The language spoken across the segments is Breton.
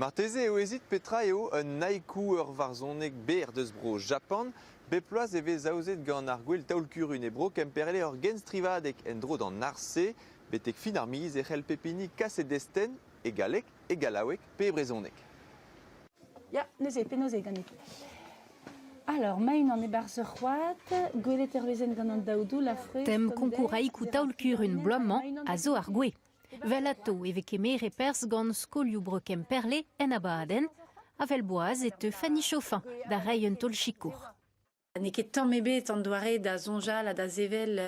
Marteze eo ezit petra eo un haiku, ur varzhoneg berr deus bro Japan. Bep bloaz e vez aozet gant ar gouel Taol-Kurun e bro Kemperle ur genstrivadeg en-dro d'an arz-se. Betek fin ar miz e c'hell pep hini kas e destenn e galleg, e gallaoueg pe e brezhoneg. Ya, neuze, penaos eo ganit? Alors, ma-unan e-barzh ur c'hoad, gwelet ur wezenn gant an daou doull a frouezh. Tem konkour haiku Taol-Kurun bloaz-mañ a zo ar gwez. Vel atao e vez kemeret perzh gant skolioù bro Kemperle en abadenn. Avel boaz e teu Fanny Chauffin da reiñ un taol sikour. N'eo ket tamm ebet an doare da soñjal ha da sevel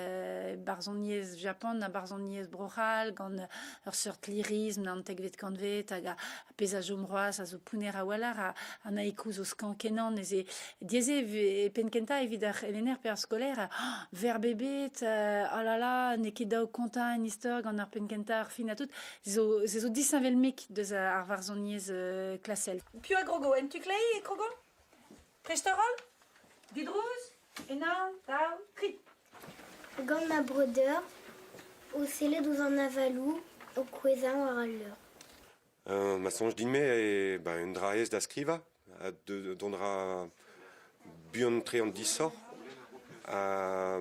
barzhoniezh Japan ha barzhoniezh Bro-C'hall gant ur seurt lirism an tekvet kantved hag ar pezh a chom c'hoazh a zo pounner a-walc'h ha an haiku zo skañv-kenañ neuze diaes eo e penn-kentañ evit ar c'helenner pe ar skolaer verb ebet oh là là n'eo ket dav kontañ un istor gant ar penn-kentañ ar fin ha tout zo se zo disheñvel-mik deus ar varzhoniezh klasel. Piv a grogo? En tu kleiz e krogo? Prest-roll Didrouz Unan, daou, tri. Gant ma breudeur, o sellet ouzh an avaloù o kouezhañ war al leur. Ma soñj din-me eo ben, un dra aes da skrivañ, ha dont a ra buan-tre an disoc'h. Ha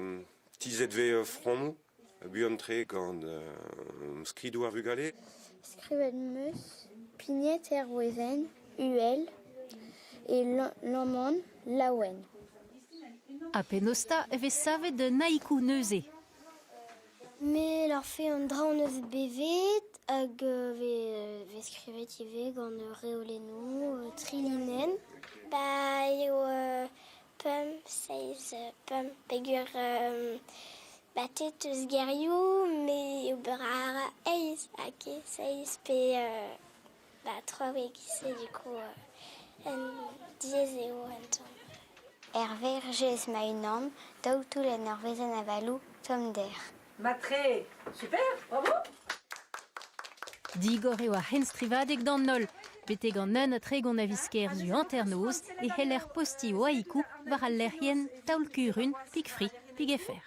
tizhet 'vez frammoù buan-tre gant skridoù ar vugale. Skrivet 'm eus pignet er wezenn uhel e lamman laouen. Ha penaos 'ta e vez savet un haiku neuze? Me 'lârfe an dra hon eus bevet hag vez skrivet ivez gant reolennoù, tri linenn. Ba eo pemp, seizh, pemp peogwir ba te 'teus gerioù met ober a ra eizh hag seizh pe ba traoù e-giz-se du coup diaes eo un tamm. Er Verjez ma-unan, daou toull en ur wezenn avaloù, tommder. Matre, super, bravo! Digor eo ar c'henstrivadeg d'an holl. Betek an un ha 30 a viz Kerzu hanternoz e c'heller postiñ o haiku war al lec'hienn Taol-kurun, Pik-fri, Pik-FR.